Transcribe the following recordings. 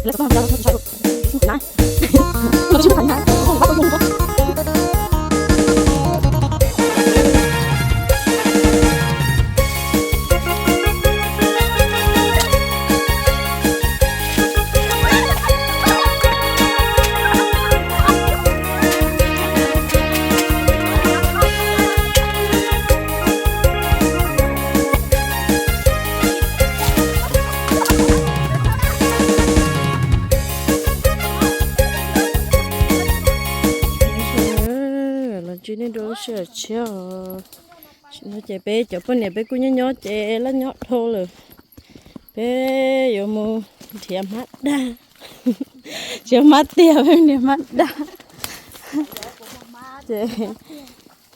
Los ntsib nej rau lub sij hawm tshiab. Tam sim no ces peb cov poj niam peb kuj nyob nyob ces laj nyob dhau lawm. Peb yuav mus nrhiav hmab dag. Tsis yog hmab tiag, peb nrhiav hmab dag. Ces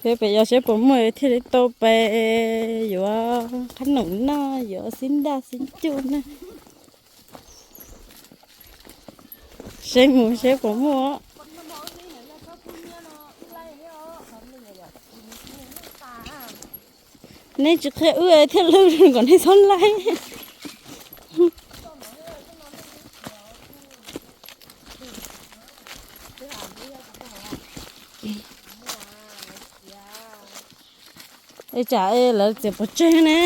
peb pem yos seb puas muaj thiaj li tau pais yuav qhab noom noj, yuav xib ntaj xib cuj na. Seb mus seb puas muaj. Nej tsis qhia wb thiaj lwj kom nej txhob laij. Es tsam lawv txiav pov tseg ne.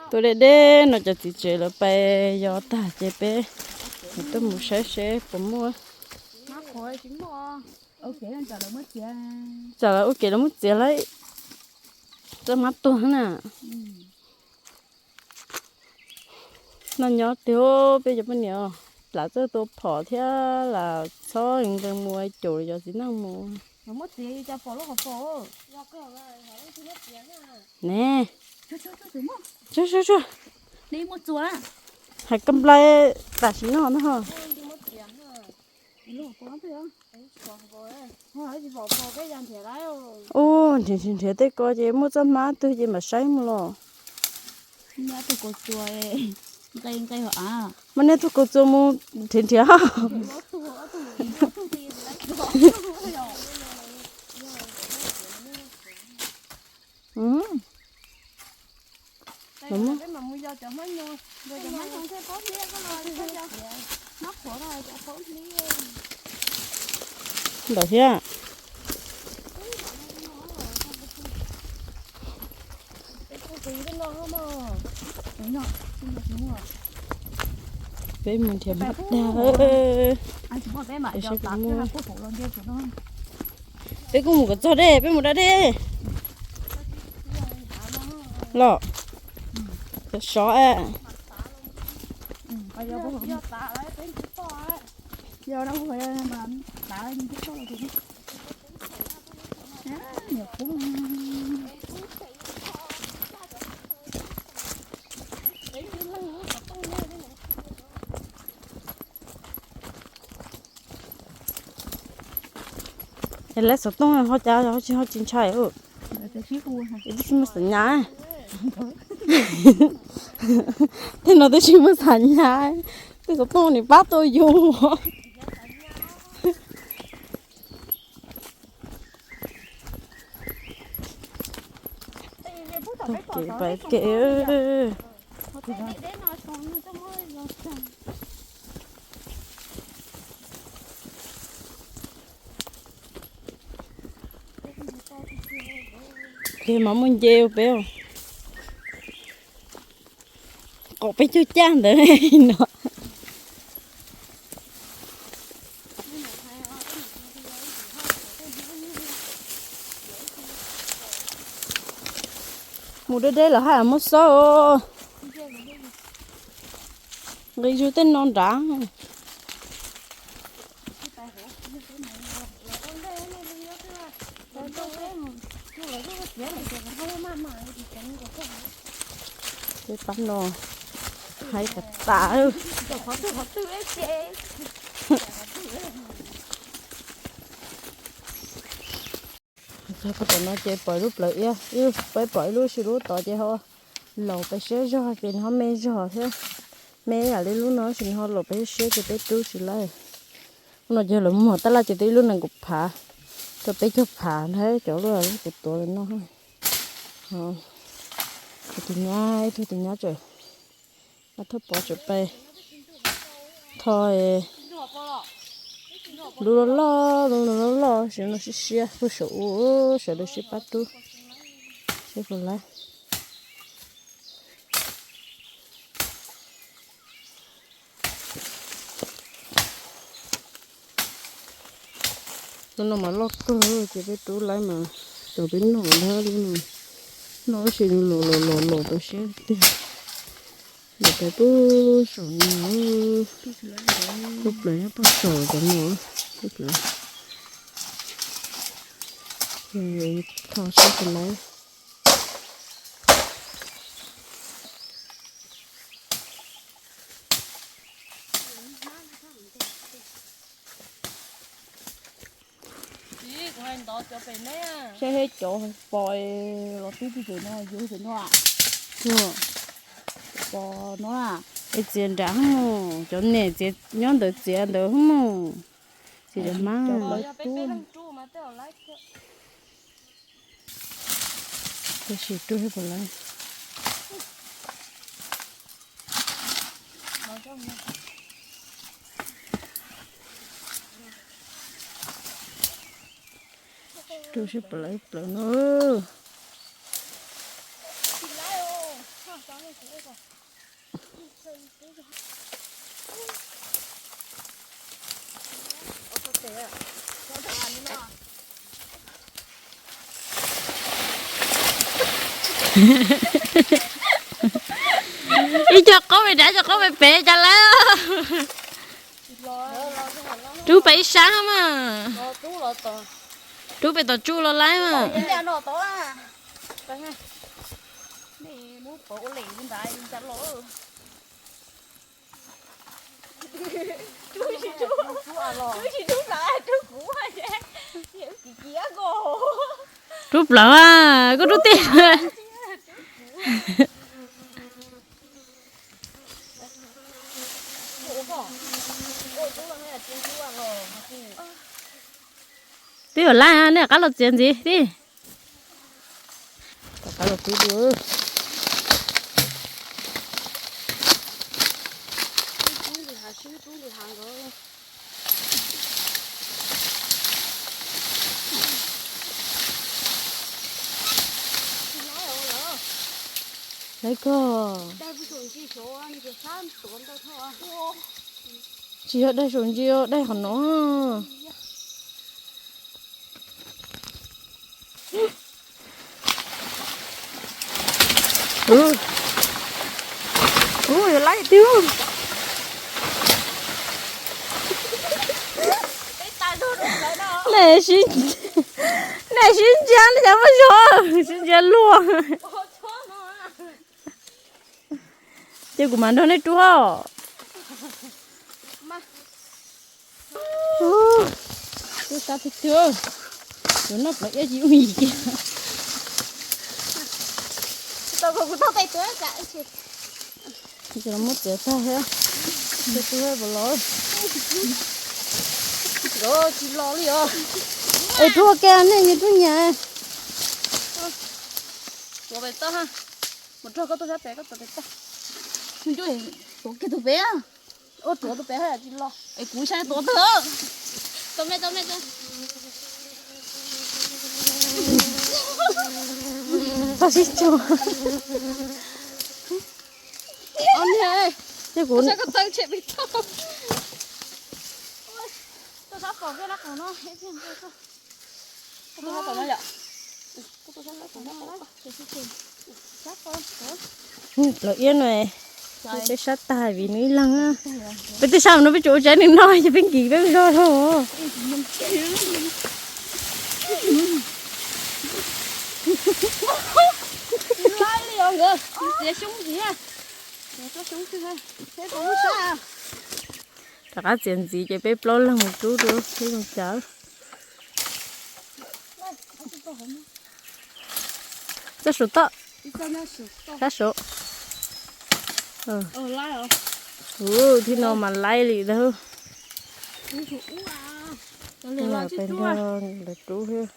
Tuaj deb deb no cov txiv tsev lawv pais yos tag ces peb tuaj mus saib seb puas muaj. Tsam lawv ua kev lawv muab txiav lawm. Txoj hmab tuag na. Noj nyob tiag peb cov poj niam, lam txawj tua phom thiab lam txhob nqes mus caum cov txiv neej mus. Ne, hais koj nplai tam sim no no. Ua nrhiav nrhiav tej ko ces muaj txoj hmab twg ces mam saib mus los. Muaj nej tug kaus txuas mus nrhiav nrhiav. Ntawm thiab. Peb mus nrhiav hmab dag. Peb kuj mus kom txog dej, peb mus da dej. Los, sov. Es lawv xov tooj ho cas ho tsis ho tsis ntshai. Twb tsis muaj xam nyas. Tej no twb tsis muaj xam nyas, tej xov tooj nim pab tau yus. Kev pais kev. Ces mas muaj nce peb, qaum peb caug caj ntawd no. Mus deb deb lawm haj muab xawb. Nqis zug tej no nrad. Peb pab no hais tas tas. Txog tom no ces pom lub plawv iab, peb pom ib lub si lub tod ces ho laus pes siab zog ces nws ho me zog thiab. Me yam li lub no sis nws ho laus pes siab ces peb rub tsis laij. Lub no ces lawv muag tab laj ces twb ib lub nees nkaum phav rau peb caug phav ntag cov lub kuv tuav lawm no. Tus nyab, ib tug tus nyab tseem Thauj Pov tseem pais tho lub loj loj, lub loj loj, lub no siab siab, lub saum u, sawv daws sib pab rub, seb puas laib. Lub no mas loj kawg, ces peb rub laib mas tau peb noj lawm lub no. Noj tab sis los los los los tau siab tiag. Los peb pub saum no, pub plaws nyob pem saum cov no, pub plaws. Tho seb puas laib. Saib cov pos los twb pem no, yuav pem no, pos no, es txiav nrad mus, cov niam txiav nyob ntawd txiav ntawd mus, txiav cov hmab. Tab sis rub seb puas laib. Rub seb puas laib plaws no. Ib co qaub pem nrad, co qaub pem pem cas lawm. Rub pem ib sab mas. Rub pem tom tsuj los laib mas. Rub plaws a, koj rub tej. Twb yuav laib, nej rov qab los txiav ntxiv tib. Rov qab los tib dua. Laib koj. Tsis yog daig saum ntsis, daig qhov no. Ub, yuav laib twb. Nej sib ntsia, nej cov muaj zog, sib ntsia luag. Ces kuv mam nrog nej rub os. Rub sab tiag tiag. Yuav noj plawv iab tsis yooj yim kiag. Ces los muab txiav tag thiab. Rub puas los. Tsis los li os. Es rub ua ke, nej nyias rub nyias. Tuav pem toj ha. Mus rog koj tuaj sab pem, koj tuav pem toj. Tuav kiag tus pem. Ua tuav tus pem haj yam tsis los es kuv saib tuav tag. Tau me, tau me, tau. Tau sib tsuas. Ces kuv saib koj taw tshem pem toj. Tuaj sab pom kiag lab qhov no. Plawv iab no, peb sab tag vim nws ib leeg. Peb twb sab no peb tsuas ua tsaib nws noj ces peb nkim peb zog dhau. Rov qab txiav ntxiv ces peb plaub leeg mus rub dua seb zoo cas. Txog saum toj, sab saud. Ub, thib no mas laib li ntag. Peb nrog lawv rub thiab.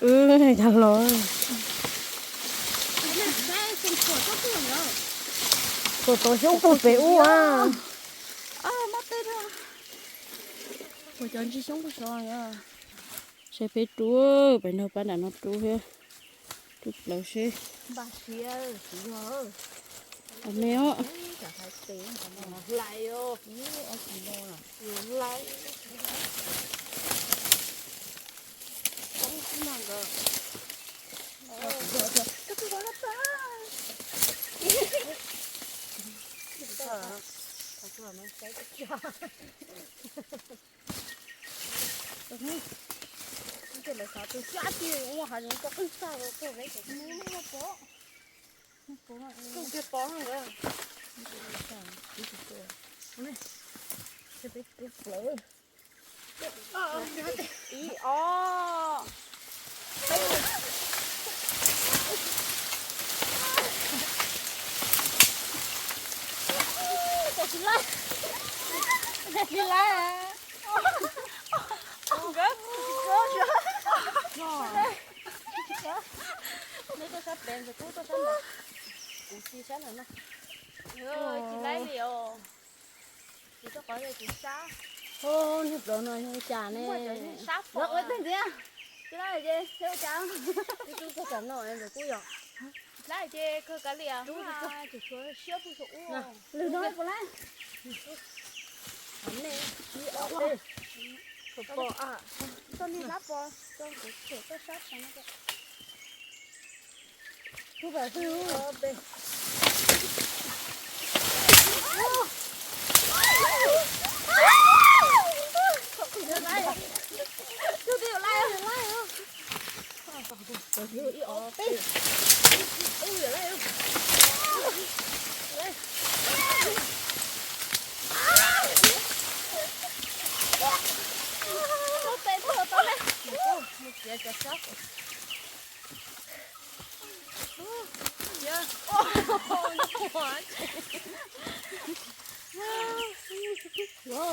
Wb cas los. Txog tau xyoob puag pem ub a. Puas cov ntsig xyoob puag saud a. Saib peb rub, peb nrog pab nram no rub thiab. Rub plaws seb. Me os. Lawv xav tus xyab tig ua hav zoov koj qwj tag los koj ve. Koj kiag pov nkawd. Ib ob. Tsis laib, tsis laib. Nkawd tsis kov. Neb tuaj sab pem, kuv tuaj sab ntawd. Kuv tsis sab ntawd no. Tsis laib li os. Kuv tuaj qhov twg kuv sab. Niag plaub no yog ua cas ne? Sab pom. Ua tag ntxiv. Tsis laib ces seb ua cas. Ib tug tuaj tom no ntawd kuj yog. Tsis laib ces kawg kav liam, tsuas tshuav siab pug saum ub. Lwm no puas laib? Txhob pom, txhob niag hlab pos, txhob kuv txhob sab tag no.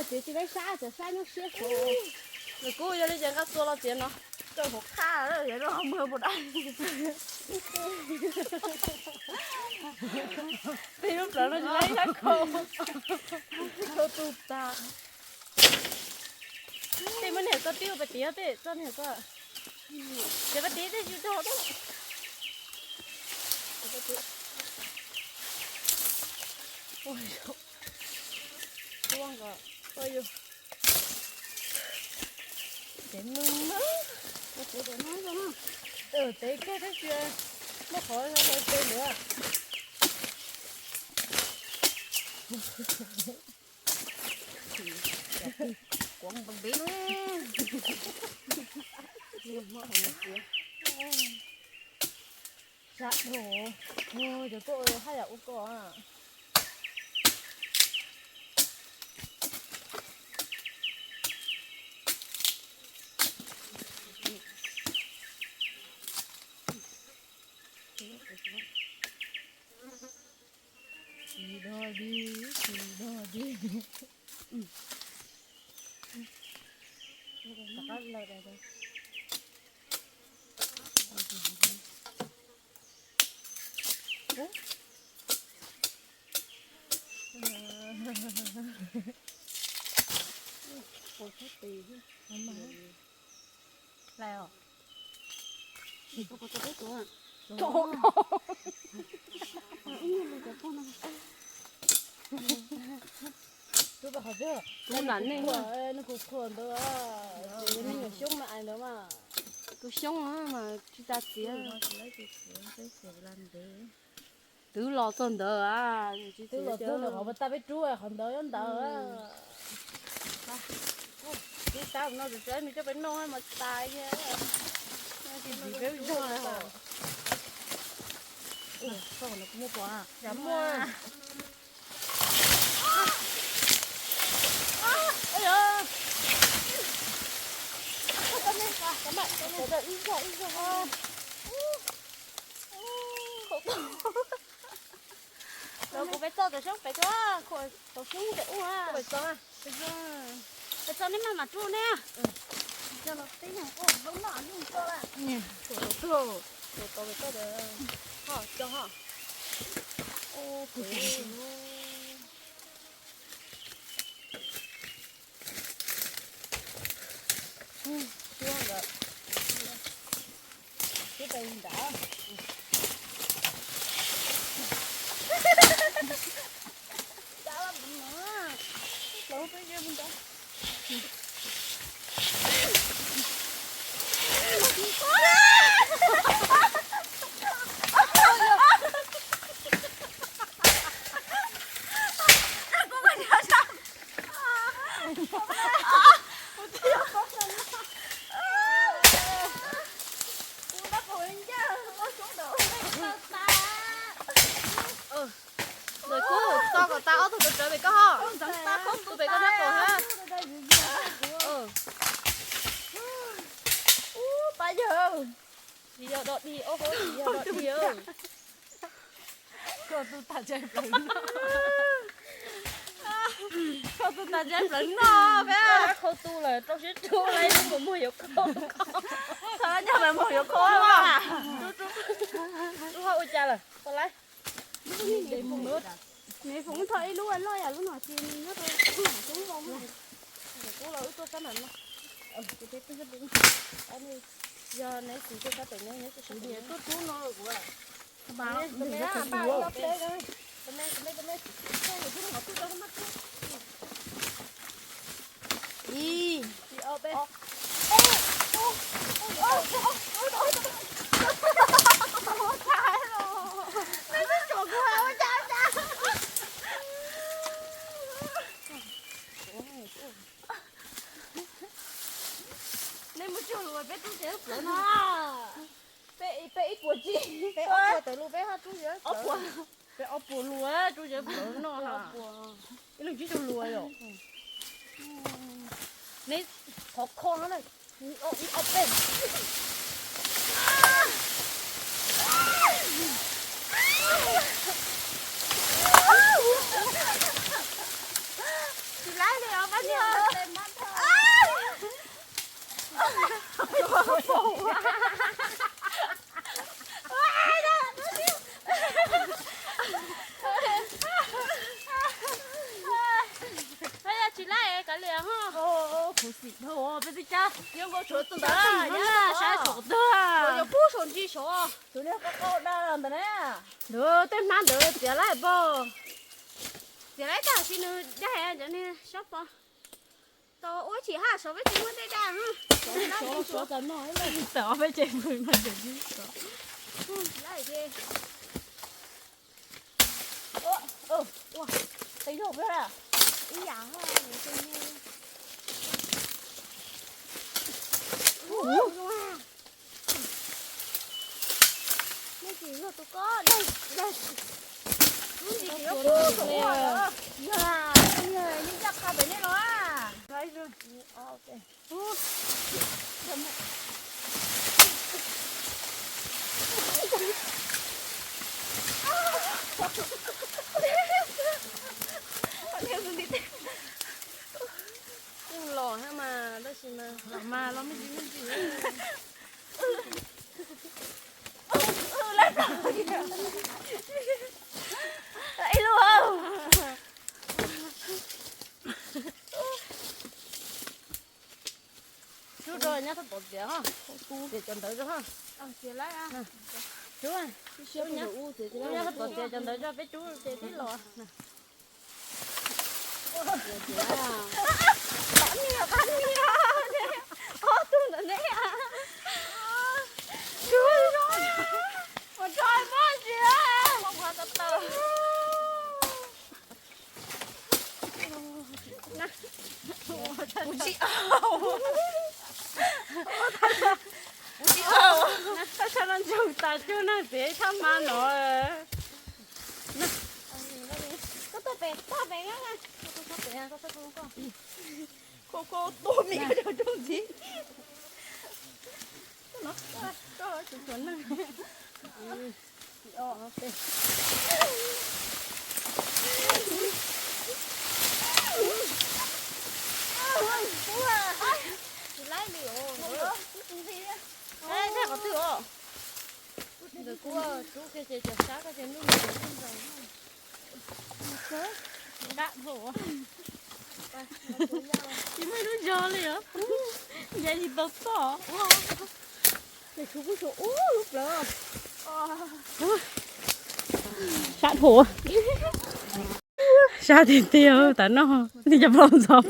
Txiav tsis laib sab, txiav sab nyob siab suav. Nws kuj yog li ces nqa txua los txiav no. Koj hauv qhaj yog rau muag puas dai. Tej lub plawv no tsis laib sab khau. Khau tu tas. Tej muab niam koj tib ua pais tiv tej txoj niam koj. Ces pais tiv tej tsis dog tej. Tev mloog na. Tev kawg tab sis muaj qhov tev lawm. Kuv npis npis na. Sab dhau, cov tuaj haj yam ua koj. Tsis dog dig, tsis dog dig. Lais os. Tub nram nej, nws kuj khuam ntawd, ces me nyuam xyoob me ais ntawd mas. Tus xyoob mas tsis tas txiav. Twb los txog ntawd a, twb los txog ntawd qhov pas tag peb rub qhov ntawd ntawd. Twb sab no tseem tshuav me coj peb noj mas tas thiab. Tsis peb zog. Muaj pom, muaj. Los kuv peb txoj tau xyoob pem tau, tau xyoob pem ub. Peb txoj neb maj mam rub neb. Coj los peb noj, zoo noj noj txoj la. Tau tau tau, ho coj ho. Ntawd kuj tso kom tas ob tug cov rawv pem koj ho. Tus pem koj nab qaum hab. Ub, pab yawg, tsis yog dog dig, ob hau tsis yog dog dig. Koj tus tas tshaib plawv no, koj tus tas tshaib plawv no, peb khau tu lawm rau siab rub lawm, mus muag yuav kho. Txhob nyog mas muag yuav kho. Rub, rub, rub ho ua cas lawm, tau lawm. Me foom tho ib lub loj yam lub no ces nyob rau kuv los wb tuaj sab nram no. Yog neb txiv tuaj sab pem neb nyob tuaj sab pem neb. Tuaj rub no kuv. Ib, nej muab tsuj lus peb rub tsev plawv no. Peb ib puas tsis, peb ob puas tawm lus peb ho rub tsev plawv. Peb ob puas lus rub tsev plawv no. Ib leeg tsib tug lus yom. Neb thov kho no na. Ib ob peb. Tsis laib li os pab niag. Tsis laib kav liam ho. Khuv xim dhau peb twb cab nyob nkaus tshuav tus ntawd, saib saum twg. Yog pub saum ntsis saud. Tus niag qau qau daj ntawd na. Ntawd tej hmab ntawd txiav laib pog. Txiav laib tag sis nws daj cov niag sab pog. Tau ua tsis haj saum peb tsis muaj tej daj. Tawm peb ces pw no ces tib sov. Qis zog peb ib yam. Nej tsis luag tus ko, nej tsis yuav pub saum ua lawm. Yog, yog, yeej coj qha pem nej los. Yeej los thiab mas, tab sis mas los mas los me ntsis me ntsis. Ib lub. Rub rau nyab thaj tod txiav ho. Txiav cov ntawd rau ho. Rub, rub nyab thaj tod txiav cov ntawd rau peb rub ces tib los. Ob tug ntawm neb. Mus tso pob ntsis. Kuv tsis au. Kuv tsis au. Thaj tsam no ntsoog tas cuag neeg tiav thaj ma no. Koj tuaj pem, tuaj pem na. Koj tuaj pem, koj tuaj pem. Koj, koj tuaj pem, koj cov rooj ntxiv. Koj tsuas tsuas neeg. Tsis laib li os. Ntawd kuv rub kiag ces cov sab ko ces nws nws nws nws. Tsis muaj ib lub zog li os. Ya tsis tau toj. Sab dhau. Sab tiag tiag, tam no li cov ploos ntxov.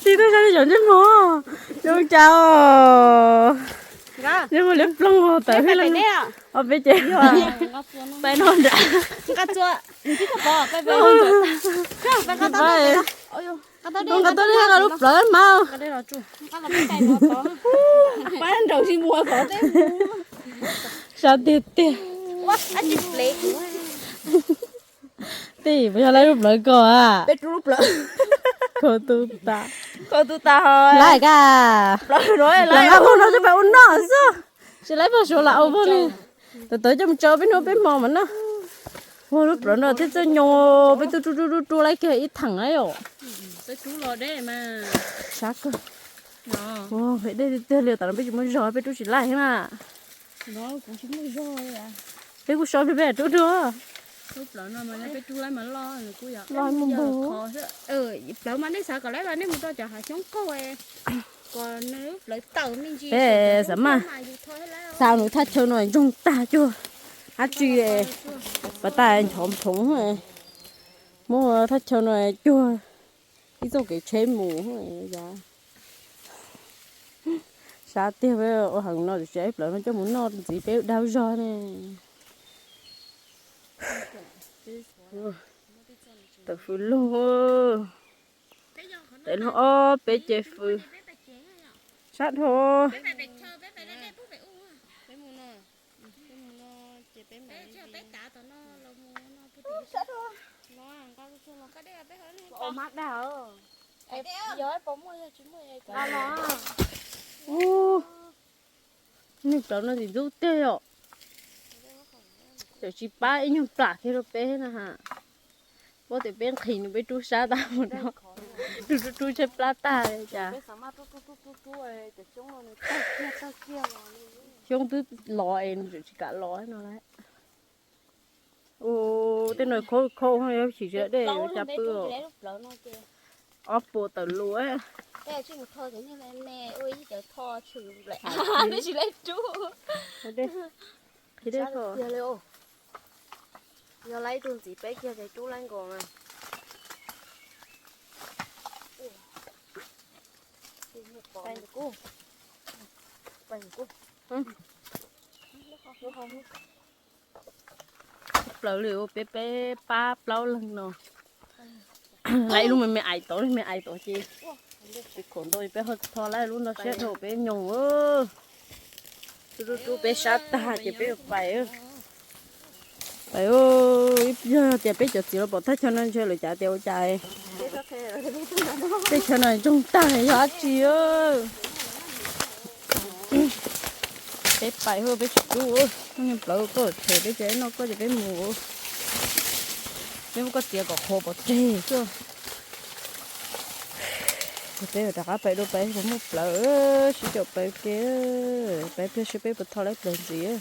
Tib tug sab li cov ntsej muag zoo cas os. Ntsej muag liab ploog os, tawm os peb ces pais no nrad. Nqa tuaj li nqa tuaj li nqa lub plawv mas. Sab tiag tiag. Tej puas yog lawv lub plawv ko a? Kho tu tas. Kho tu tas. Lawv ka, lawv nqa vog no coj pais ua noj xwb. Tsis lawv vog suav lam ua vog li. Tawv tawv coj mus tso peb hnub peb hmo mas noj. Ua lub plawv no thiab txawj nyo, peb twb rub rub rub rub laib kiag ib theem lawm os. Sab kawg. Dej tiag tiag li, tam no peb tsis muaj zog peb rub tsis laij thiab na. Peb kuj so peb rub dua. Loj mus npog. Plawv mas nej xav kom laib mas nej mus rau cov hav xyoob qaug, kom nws plawv tawm me ntsis. Peb xav mas, xav nws thaj chaw no ntsoog tag cuag dab tsi, pas tas nchov phoov. Muab thaj chaw no cuag ib txoj kev tsheb mus. Sab tiag, ua heev no tsis, ib plawv no coj mus noj ntxiv peb dag zog ne. Tawm fws lug. Tawm lug ob peb ce fws. Sab dhau. Ub, niag plawv no tsis ntxub tiag yom. Txawm tsis pab ib nyuag plam kiag rau peb na ha. Paub tias peb nqhis nws peb rub sab tag mus no. Rub rub rub tshaib plab tag li cas. Xyoob twb los es nws tseem tsis kam los no lauj. Ua tej no khaub khaub, yog chim tsis tau dej ua cas pw. Ob puas tawm lug. Qhib dej tso. Yog laib ib tug ntxiv peb kiag ces rub laib nkaus na. Plaws li ua peb peb pab plaub leeg no. Laib ib lub me me aim tod, me aim tod ces tsis khaum ntau, peb ho tho laib lub no siab dhau peb nyoos. Rub rub rub peb sab tag ces peb pais. Pais, ib yog tias peb cov txiv los pom thaj chaw no ntshe lawv cav tias ua cas tej chaw no ntsoog tag yog dab tsi. Peb pais, peb tsis rub, koj niag plawv koj them peb ces noj koj ces peb mus. Peb muab koj txiav kom qhuav pov tseg xwb. Peb rov qab pais dua, pais puas muaj plawv, sib caum plawv ke, pais pliag seb peb puas tho laib plawv ntxiv.